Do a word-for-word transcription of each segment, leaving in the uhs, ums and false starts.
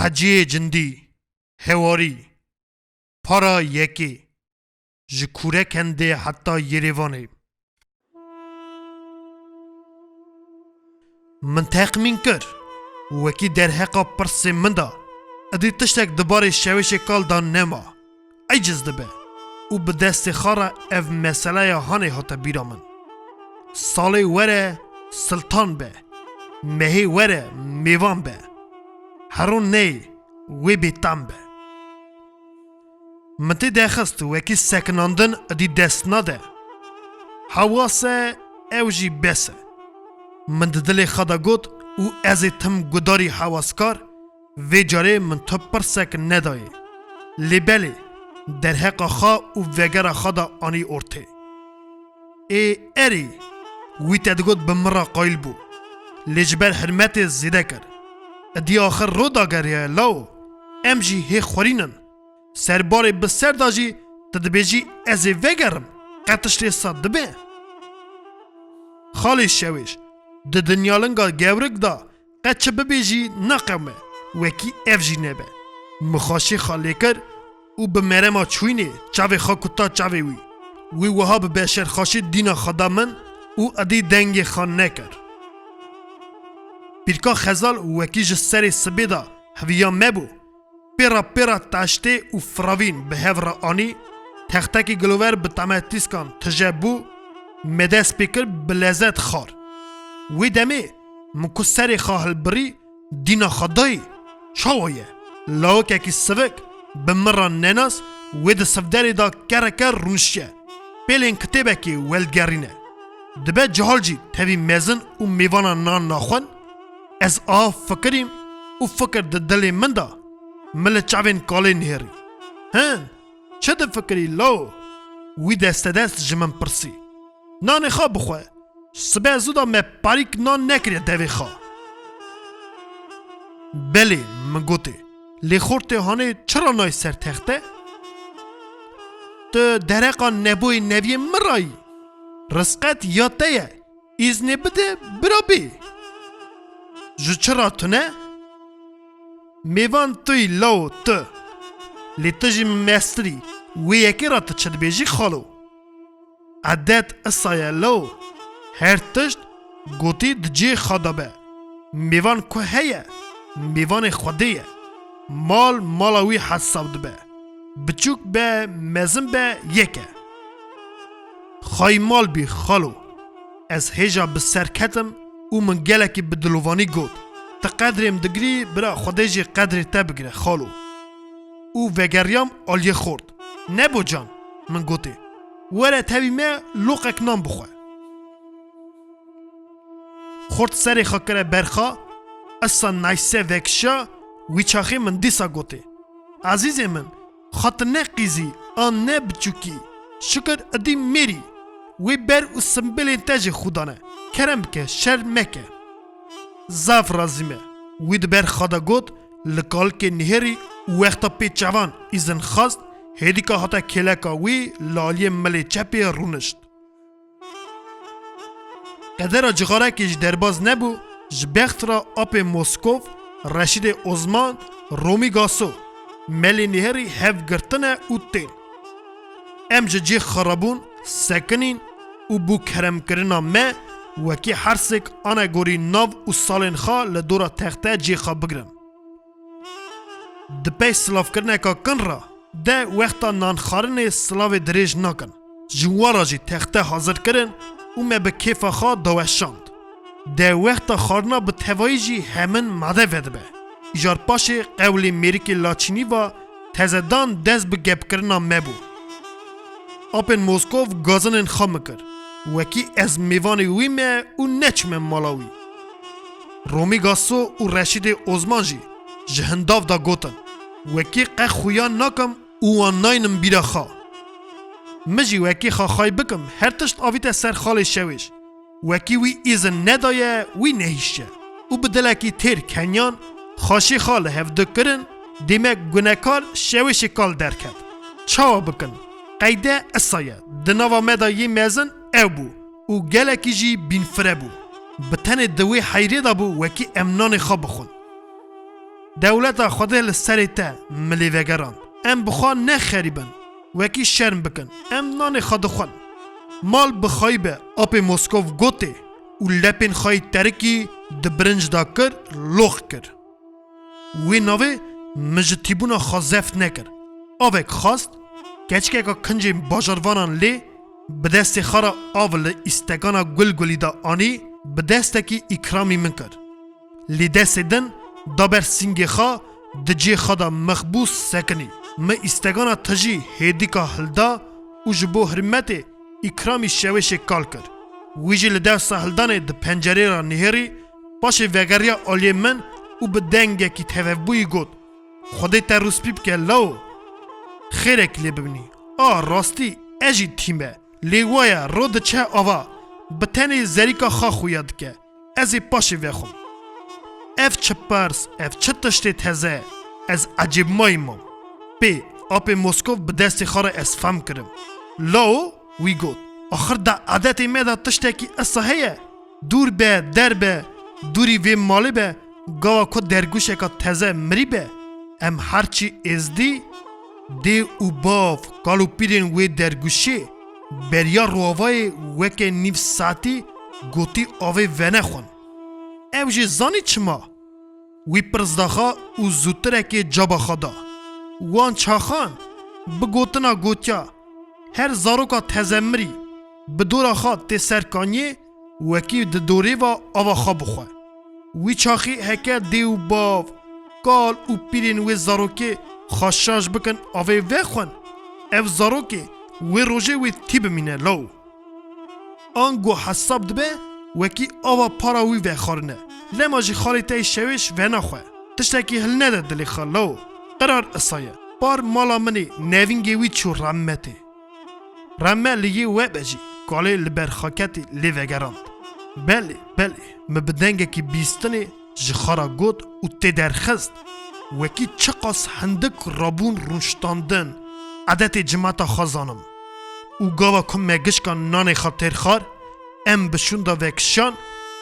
Heciyê Cindî, Hewarî, Para yekê, ji Kûrekendê heta Yerêvanê. Min texmîn kir, wekî derheqa pirsê min de, êdî tiştek di barê şewêşê kal de nema. Eciz dibe û bi destê xwe re ev meseleya hanê hate bîra min. Salê were siltan be, mehê were mêvan be. Heron neyê wê bêtam be. Min tê dexist wekî sekinandin êdî dest nade. Hewase ew jî bes e. Min di dilê xwe de got û ez ê tim gudarî hewaskar, vê carê min tu pirsek nedayê. Lê belê, derheqa xwe û vegera xwe de anî ortê. Ê erê, wî te digot bi min re qayîl bû. Lê ji ber hirmetê zêde kir. Êdî axir ro dageriyaye lawo, em jî hê xwerîn in. Serbarê bi ser de jî tu dibêjî ez ê vegerim, qe tiştê sa dibe? Xalê Şewêş, di dinya linga gewrik de qe çi bibêjî naqewime, wekî ev jî nebe. Min xweşê xwe lê kir û bi merema çûyînê çavê xwe kuta çavê wî. Wî wiha bi beşerxaşî dîna xwe da min û êdî dengê xwe nekir. Pîrka Xezal wekî ji serê sibê de heviya me bû. Pêra pêra taştê û firavîn bi hev re anî, textekî gilover bi tametîskan tije bû, me dest pê kir bi lezet xwar. Wê demê min ku serê xwe hilbirî, dîna xwe dayî. Çawa ye? Lawikekî sivik, bi min re nenas, wê di sivderê de kereke rûniştiye. Pêlên kitêbekê welgerîne. Dibe cihal jî tevî mezin û mêvana nan naxwin? Ez aha fikirîm û fikir di dilê min de, min li çavên kalê nihêrî. Hin, çi difikirî lawo? Wî destedest ji min pirsî. Nanê xwe bixwe, sibe zû de me parîk nan nekiriye devê xwe. Belê, min gotê, lê xortê hanê çira nayê ser texte? Tu dereqa neboyê neviyê min rayî. Rizqet ya te ye, îznê bide bira bê. Ji çi re tune? Mêvan tu yî lawo tu. Lê tu jî mestirî, wê yekê re tu çi dibêjî xalo? Edet isa ye lawo. Her tişt gotî di cihê xwe de be. Mêvan ku heye, mêvanê Xwedê ye. Mal mala wî hesab dibe. Biçûk be, mezin be, yek e. Xayî mal bî xalo. Ez hêja bi ser ketim û min gelekî bi dilovanî got, tu qedrê min digirî, bira Xwedê jî qedrê te bigire xalo. Û vegeriyam aliyê xort. Nebocan, min gotê, were tevî me loqek nan bixwe. Xort serê xwe kire ber xwe, isa nayse vekişa, wî çaxê min dîsa gotê, Ezîzê min, xwe tu ne qîzî an ne biçûkî, şikir êdî mêrî, wê ber û simbilên te jê xwe dane, kerem bike, şer meke. Zaf razî me, wî di ber xwe de got, li kalikê nihêrî û wexta pê çavan îzin xwest, hêdîka hate kêleka wî li aliyê milê çepê rûnişt. Qedera cixarekê jî derbaz nebû, ji bext re apê Moskov, Reşîdê Ozman, Romî Gaso, Melê Nihêrî hev girtine û tên. Em ji cih xirabûn sekinîn û bû keremkirina me wekî hersêk anegorî nav û salên xwe li dora texte cihê xwe bigirin. Di pey silavkirineka kin re de wexta nanxwarinê silavê dirêj nakin. Ji wan re jî texte hazir kirin û me bi kêfa xwe daweşand. De wexta xwarina bi tevayî jî hemin made vedibe. Îcar paşê qewlê mêrikê Laçînî va tezedan dest bi gepkirina me bû. Apên Moskov gazinên xwe min kir. Wekî ez mêvanê wî me û neçime mala wî. Romî Gaso û Reşîdê Ozman jî ji hindav de gotin, wekî qe xuya nakim û wan naynim bîra xwe. Min jî wekî xwe xay bikim, her tişt avîte ser xalê Şewêş. Wekî wî îzin nedaye, wî nehiştiye û bi dilekî têr kenyan xaşî xwe li hevdu kirin, dêmek gunekar Şewêşê kal derket. Çawa bikin? Qeyde isa ye, di nava me de yê mezin ew bû û gelekî jî bînfire bû. Bi tenê di wê heyrê de bû wekî em nanê xwe bixwin. Dewleta Xwedê li serê te, milî vegeran. Em bi xwe ne xerîb in. Wekî şerm bikin. Em nanê xwe dixwin. Mal bi xayî be, apê Moskov gotê û lepên xwe yî terikî di birinc de kir, lox kir. Wê navê min ji tîbûna xwe zeft nekir. Avek xwest, keçikeka kincên bajarvanan lê, bi destê xwe re av li îstegana gulgulî de anî, bi destekî îkramî min kir. Lê destê din da ber sîngê xwe, di cihê xwe de mixbûs sekinî. Min îstegana tijî hêdîka hilda û ji bo hirmetê îkramî şewêşê kal kir. Wî jî li dewsa hildanê di pencerê re nihêrî, paşê vegeriya aliyê min û bi dengekî tevevbûyî got, Xwedê te rûspî bike, lawo. Xêrekî lê bibînî. A rastî, ez jî tî me. Lê waye, ro diçe ava. Bi tenê zerîka xwe xuya dike. Ez ê paşê vexwim. Ev çi pirs, ev çi tiştê teze? Ez ecêbmayî mam. Pê, apê Moskov bi destê xwe re ez fem kirim. Lao, wî got, axir da adetê me de tiştekî isa heye. Dûr be, der be, dûrî vê malê be, gava ku dergûşeka teze mirî be, em herçî êzdî, dê û bav, kal û pîrên wê dergûşê, beriya rovayê weke nîv saetî gotî avê venexwin. Ew jî zanî çima? Wî pirs daxa û zûtirekê caba xwe da. Wan çaxan bi gotina gotiya, her zaroka tezemirî bi dora xwe tê ser kaniyê, wekî di dorê ve ava xwe bixwe. Wî çaxî heke dê û bav, kal û pîrên wê zarokê xwe şaş bikin avê vexwin, ev zarokê wê rojê wê tî bimîne law. Ango hesab dibe wekî ava para wî vexwarine. Lema jî xalê te yê şewêş venaxwe. Tiştekî hilnede dilê xwe law. Qirar isa ye. Par mala min ê, nevîngê wî çû rehmetê. Rehme li yê we be jî, kalê li ber xaketê lê vegerand. Belê, belê, min bi dengekî bîstinê ji xwe re got û tê derxist. Wekî çiqas hindik rabûn rûniştandin, edetê cimeta xwe zanim. Û gava ku me gişka nanê xwe têr xwar, em bi şûnda vekişan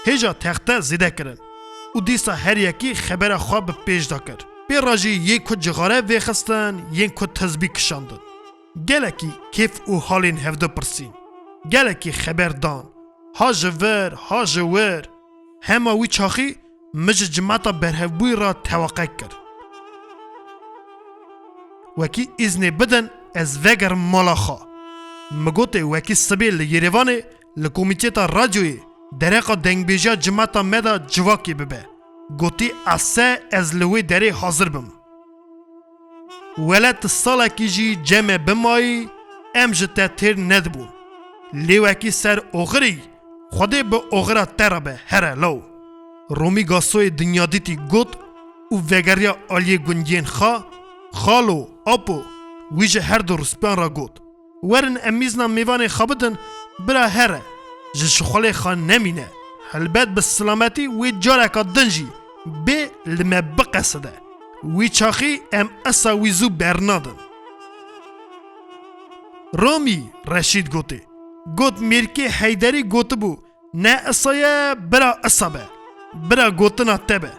hêja texte zêde kirin. Û dîsa her yekî xebera xwe bi pêş de kir. Pê re jî yê ku cixare vêxistin, yên ku tizbî kişandin. Gelekî kêf û halên hevdu pirsîn. Gelekî xeber dan. Ha ji vir, ha ji wir. Hema wî çaxî min ji cimeta berhevbûyî re teweqe kir. Wekî îznê bidin ez vegerim mala xwe. Min gotê wekî sibê li Yêrêvanê li komîteta radyoyê dereqa dengbêjiya cimeta me de civakê bibe. Gotî ese ez li wê derê hazir bim. Wele tu salekî jî cem me bimayî, em ji te têr nedibûn. Lê wekî ser oxirî, Xwedê bi oxira te re be, here law. Romî Gasoyê dinyadîtî got û vegeriya aliyê gundiyên xwe, xalo, apo, wî ji her du rûspiyan re got. Werin em mîzna mêvanê xwe bidin, bira here, ji şixulê xwe nemîne. Helbet bi silametî wê careka din jî bê li me biqeside. Wî çaxî em esa wî zû bernadin. Romî, Reşîd gotê. Got mêrkê Heyderî gotibû, ne isa ye, bira isa be. Bira gotina te be.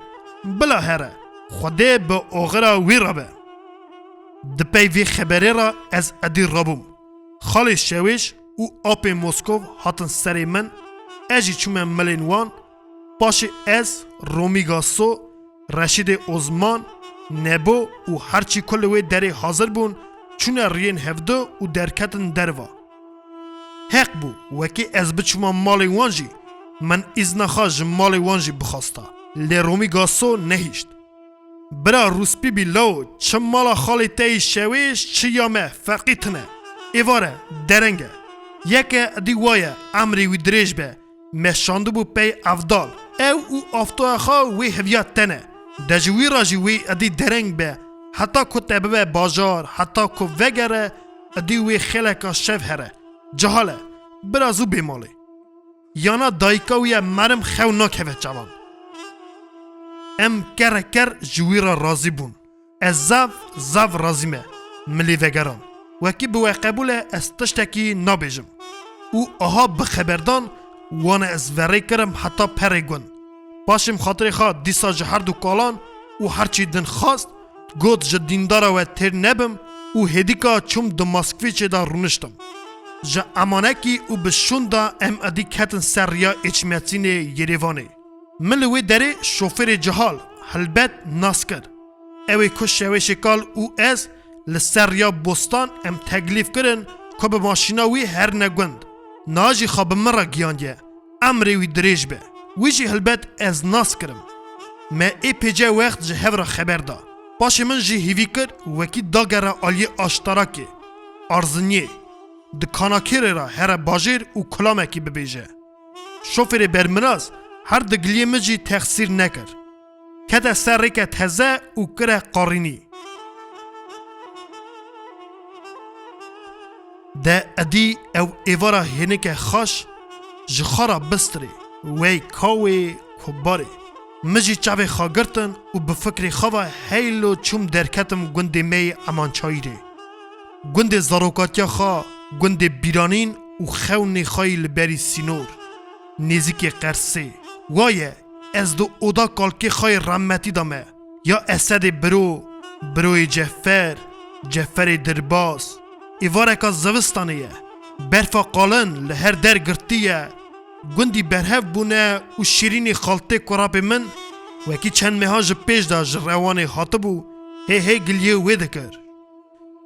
Bila here, Xwedê bi oxira wî re be. Di pey vê xeberê re ez edî rabûm. Xalê Şewêş û apê Moskov hatin serê min, ez jî çûme milên wan, paşê ez, Romî Gaso, Reşîdê Ozman, Nebo û herçî ku li wê derê hazir bûn, çûne riyên hevdu û derketin derva. Heq bû, wekî ez biçûma malê wan jî, min îzna xwe ji malê wan jî bixwasta. Lê Romî Gaso nehişt. Bira rûspî bî law, çi mala xalê te yî Şewêş, çi ya me, ferqî tune. Êvar e, dereng e. Yeke edî waye, emrê wî dirêj be. Me şandibû pey Evdal. Ew û aftoya xwe wê heviya te ne. De ji wî re jî wê edî dereng be. Heta ku te bibe bajar, heta ku vegere, edî wê xêleka şev here. Cehal e. Bira zû bê malê. Yana dayika wî ye merim xew nakeve çavan. Em kerre ker ji wî re razî bûn. Ez zaf, zaf razî me, milî vegeran. Wekî bi we qebûl e ez tiştekî nabêjim. Û aha bi xeberdan wan ez verê kirim heta perê gund. Paşê min xatirê xwe dîsa ji her du kalan û herçî din xwest, got ji dîndara we têr nebim û hêdîka çûm di Moskvîçê de rûniştim. Ji Emanekî û bi şûn de em edî ketin ser riya êçmetsînê Yerêvanê. Min li wê derê şofêrê cihal, helbet, nas kir. Ew ê ku şewê şêkal û ez li ser riya Bostan em teklîf kirin ku bi maşîna wî herine gund. Niha jî xwe bi min re giyandiye. Emrê wî dirêj be. Wî jî helbet ez nas kirim. Me ê pêce wext ji hev re xeber da. Paşê min jî hêvî kir wekî dagere aliyê Aştarakê, Arzinyê, di Kanakêrê re here bajêr û kulamekî bibêje. Şofêrê bermiraz her di giliyê min jî texsîr nekir. Kete ser rêke teze û kire qarînî. De edî ew êvara hênike xaş ji xwe re bistirê, wey kawê kubarê. Min jî çavê xwe girtin û bi fikrê xwe ve heylo çûm derketim gundê me yê Emançayîrê. Gundê zarokatiya xwe, gundê bîranîn û xewnê xwe yî li berî sînor, nêzîkê Qersê. Waye, ez di oda kalkê xwe yê rehmetî de me. Ya Esedê biro, biroyê Cefer, Ceferê dirbas. Êvareka zivistanê ye. Berfa qalin li her der girtî ye. Gundî berhev bûne û şîrînî xaltê kurapê min, wekî çend meha ji pêş de ji Rewanê hatibû, hê hê giliyê wê dikir.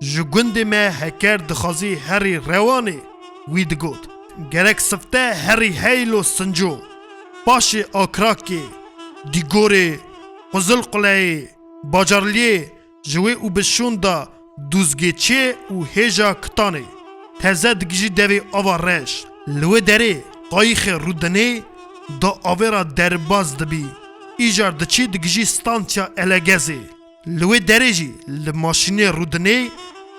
Ji gundê me heker dixwazî herî Rewanê, wî digot. Gerek sifte herî heylo Sinco, paşê Akrakê, Dîgorê, Qizilquleyê, Bacarliyê, ji wê û bi şûn de Dûzgê Çê û hêja Kitanê. Teze digijî devê Ava Reş. Li wê derê qayîxê Rûdinê da avê re derbas dibî. Îcar diçî digijî stansiya Elegezê. Li wê derê jî li maşînê Rûdinê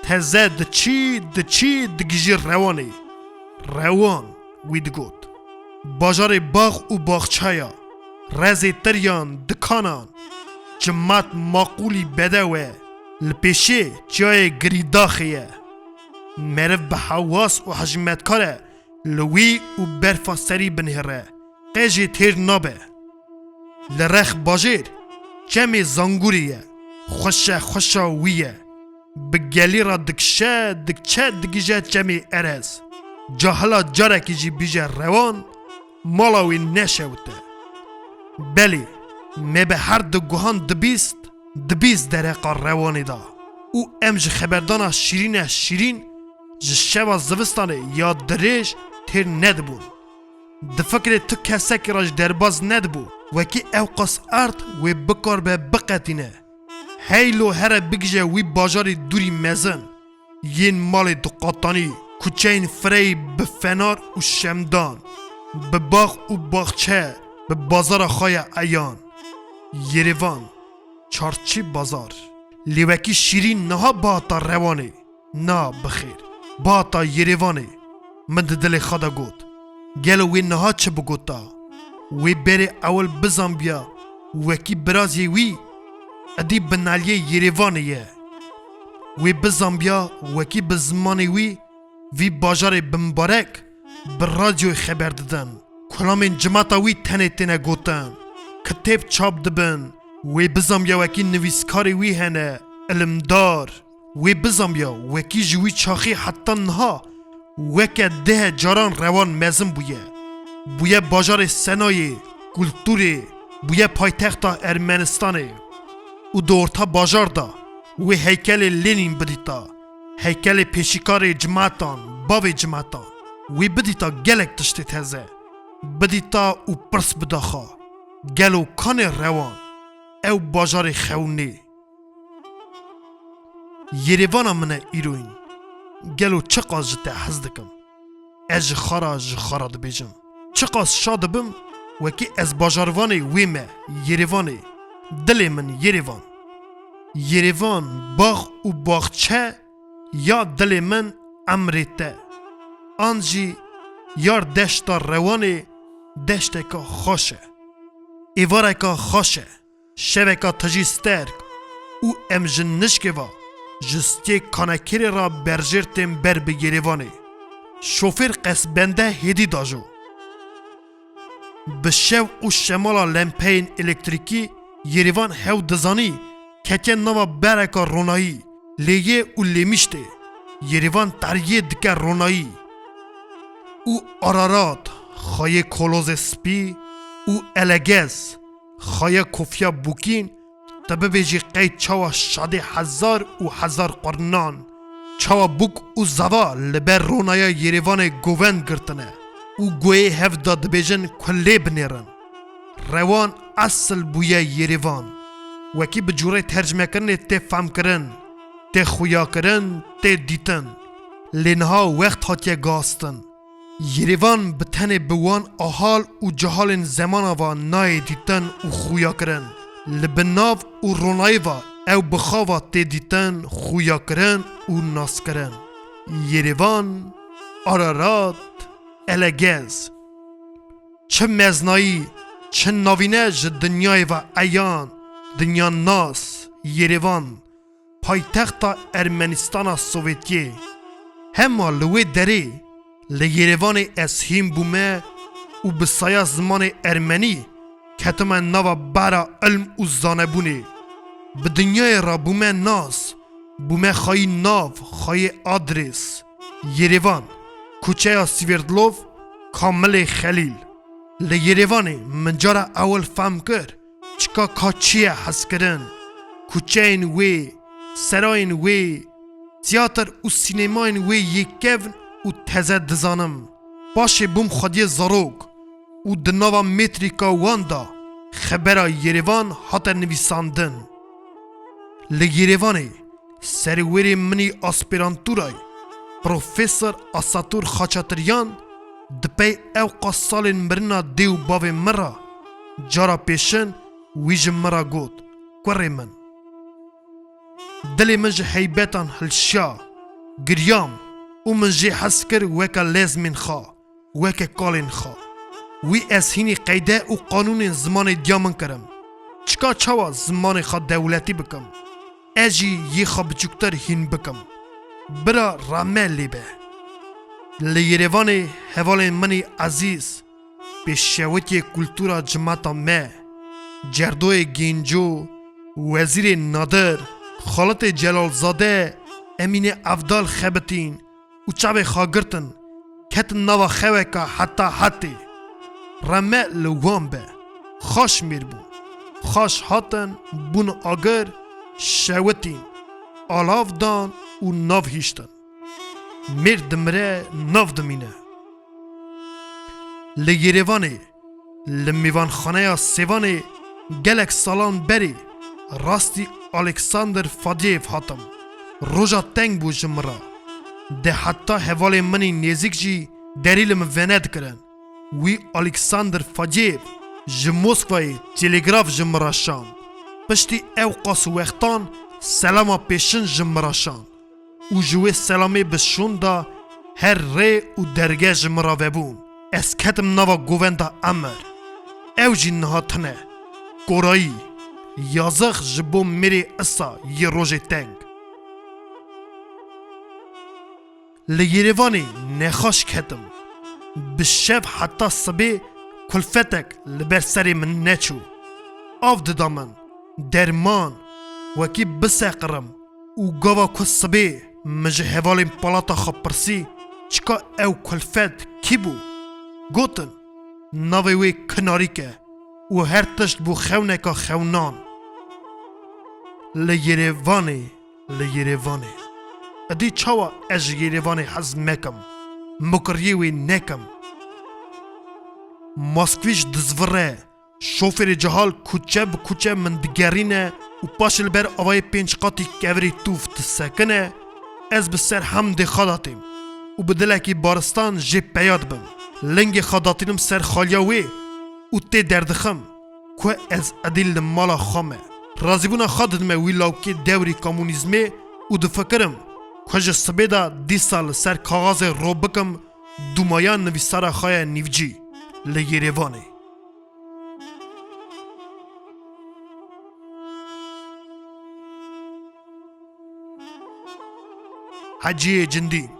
teze diçî, diçî digijî Rewanê. Rewan, wî digot. Bajarê bax û baxçeya, rezê tiryan, dikanan, cimat maqûlî bedew e, li pêşê çiyayê Girîdaxê ye. Meriv bi hewas û hejmetkar e li wî û berfa serî binihêre, qê jê têr nabe. Li rex bajêr çemê Zangûrê ye, xweşe xweşa wî ye. Bi gelî re dikişe, dikçe, digije çemê Erez. Cahila carekî jî bîje Rewan, mala wî neşewite. Belê, me bi her du guhan dibîst, dibîst dereqa Rewanê de. Û em ji xeberdana şîrîne şîrîn, ji şeva zivistanê ya dirêj têr nedibûn. Di fikrê tu kesekî re jî derbas nedibû, wekî ewqas erd wê bikaribe biqetîne. Heylo here bigije wî bajarê dûrî mezin, yên malê duqatanî, kuçeyên fireyî bi fenar û şemdan, bi bax û baxçe, bi bazara xwe ya eyan. Yerêvan, Çarçî Bazar. Lê wekî şîrîn niha bihata Rewanê. Na, bi xêr. Bihata Yerêvanê. Min di dilê xwe de got. Gelo wê niha çi bigota? Wê berê ewil bizanbiya wekî birazê wî edî binaliyê Yerêvanê ye. Wê bizanbiya wekî bi zimanê wî vî bajarê bimbarek bi radyoyê xeber didin. Kulamên cimata wî tenê têne gotin. Kitêb çap dibin. Wê bizanbiya wekî nivîskarê wî hene, ilimdar. Wê bizanbiya wekî ji wî çaxî heta niha weke deh caran Rewan mezin bûye. Bûye bajarê senayê, kulturê, bûye paytexta Ermenistanê. Û di orta bajar de wê heykelê Lênîn bidîta, heykelê pêşîkarê cimatan, bavê cimatan. Wê bidîta gelek tiştê teze. Bidîta û pirs bida xwe. Gelo kanê Rewan ew bajarê xewnê? Yerêvana min e îroyîn. Gelo çiqas ji te hez dikim? Ez ji xwe re, ji xwe re dibêjim. Çiqas şa dibim, wekî ez bajarvanê wê me, Yerêvanê. Dilê min Yerêvan. Yerêvan, bax û baxçe ya dilê min, emrê te. An jî yar deşta Rewanê deşteka xweş e. Êvareka xweş e. Şeveka tijî sterk û em ji nişkê ve, ji stiyê Kanekêrê re berjêr tên ber bi Yerêvanê. Şofêr qesbende hêdî dajo. Bi şev û şemala lempeyên elektrîkî Yêrêvan hew dizanî ketiye nava bereka ronayî, lêyê û lêmiştê. Yêrêvan teriyê dike ronayî. Û Ararat, xayê kolozê spî û Elegez, xayê kofiya bûkîn, tu bibêjî qey çawa şadê hezar û hezar qurnan, çawa bûk û zava li ber ronaya Yêrêvanê govend girtine û goyê hev da dibêjin ku lê binêrin. Rewan esil bûye Yêrêvan. Wekî bi cûrê tercmekirinê tê femkirin, tê xuyakirin, tê dîtin. Lê niha wext hatiye gastin. Yêrêvan bi tenê bi wan ahal û cehalên zemana va nayê dîtin û xuyakirin. Li bin nav û ronayê va ew bi xwe va tê dîtin, xuyakirin û naskirin. Yêrêvan, Ararat, Elegez. Çi meznayî, çi navîne ji dinyayê ve eyan, dinya nas, Yêrêvan, paytexta Ermenîstana Sovyetiyê. Hema li wê derê, li Yêrêvanê ez hîn bûme û bi saya zimanê ermenî ketime nava behra ilm û zanebûnê. Bi dinyayê re bûme nas, bûme xayî nav, xayê adrês. Yêrêvan, kuçeya Sverdlov, Kamilê Xelîl. Li Yêrêvanê min cara ewil fehm kir, çika ka çi ye hezkirin. Kuçeyên wê, serayên wê, tîyater û sînemayên wê yê kevn û teze dizanim. Paşê bûm xwediyê zarok û di nava metrîka wan de xebera Yêrêvan hate nivîsandin. Li Yêrêvanê, serwêrê min î aspîrantûrayê, Profesor Asatur Xaçatiryan, di pey ewqas salên mirina dê û bavê min re, cara pêşin wî ji min re got, Kurê min. Dilê min ji heybetan hilşiya, giriyam û min jê hez kir weke lezmên xwe, weke kalên xwe. Wî ez hînî qeyde û qanûnên zimanê diya min kirim. Çika çawa zimanê xwe dewletî bikim? Ez jî yê xwe biçûktir hîn bikim. Bira rame lê be. Li Yêrêvanê hevalên min î ezîz, pêşewitiyê kultura cimeta me, Cerdoyê Gênco, Wezîrê Nadir, Xalitê Celalzade, Emînê Evdal xebitîn û çavê xwe girtin, ketin nava xeweka heta hetê. Reme li wan be. Xaş mêr bûn. Xaş hatin, bûn agir, şewitîn, alav dan û nav hiştin. Mêr dimire, nav dimîne. Li Yêrêvanê, li mêvanxaneya Sêvanê gelek salan berê rastî Alexander Fadyeyev hatim. Roja teng bû ji min re. De heta hevalên min î nêzîk jî derî li min venedikirin. Wî Alexander Fadyeyev ji Moskwayê telegraf ji min re şand. Piştî ewqas wextan selama pêşin ji min re şand. Û ji wê selamê bi şûn de her rê û derge ji min re vebûn. Ez ketim nava govenda emir. Ew jî niha tune. Korayî. Yazix ji bo mêrê isa yê rojê teng. Li Yêrêvanê nexweş ketim. Bi şev heta sibê kulfetek li ber serê min neçû. Av dida min, derman, wekî biseqirim û gava ku sibê min ji hevalên palata xwe pirsî, çika ew kulfet kî bû? Gotin, navê wê Kinarîk e û her tişt bû xewneka xewnan. Li Yêrêvanê, li Yêrêvanê. Edî çawa ez ji Yêrêvanê hez mekim, mukiriyê wê nekim? Maskwîş dizvire, şofêrê cehal kuçe bi kuçe min digerîne û paşê li ber avayê pênc qatî kevirî tûf disekine, ez bi ser hemdê xwe datêm û bi dilekî baristan jê peya dibim. Lingê xwe datînim ser xaliya wê û tê derdixim ku ez edî li mala xwe me. Razîbûna xwe didime wî lawkê dewrî komunîzmê û difikirim ku ji sibê de dîsa li ser kaxazê ro bikim dûmaya nivîsara xwe ya nîvcî li Yêrêvanê. Heciyê Cindî.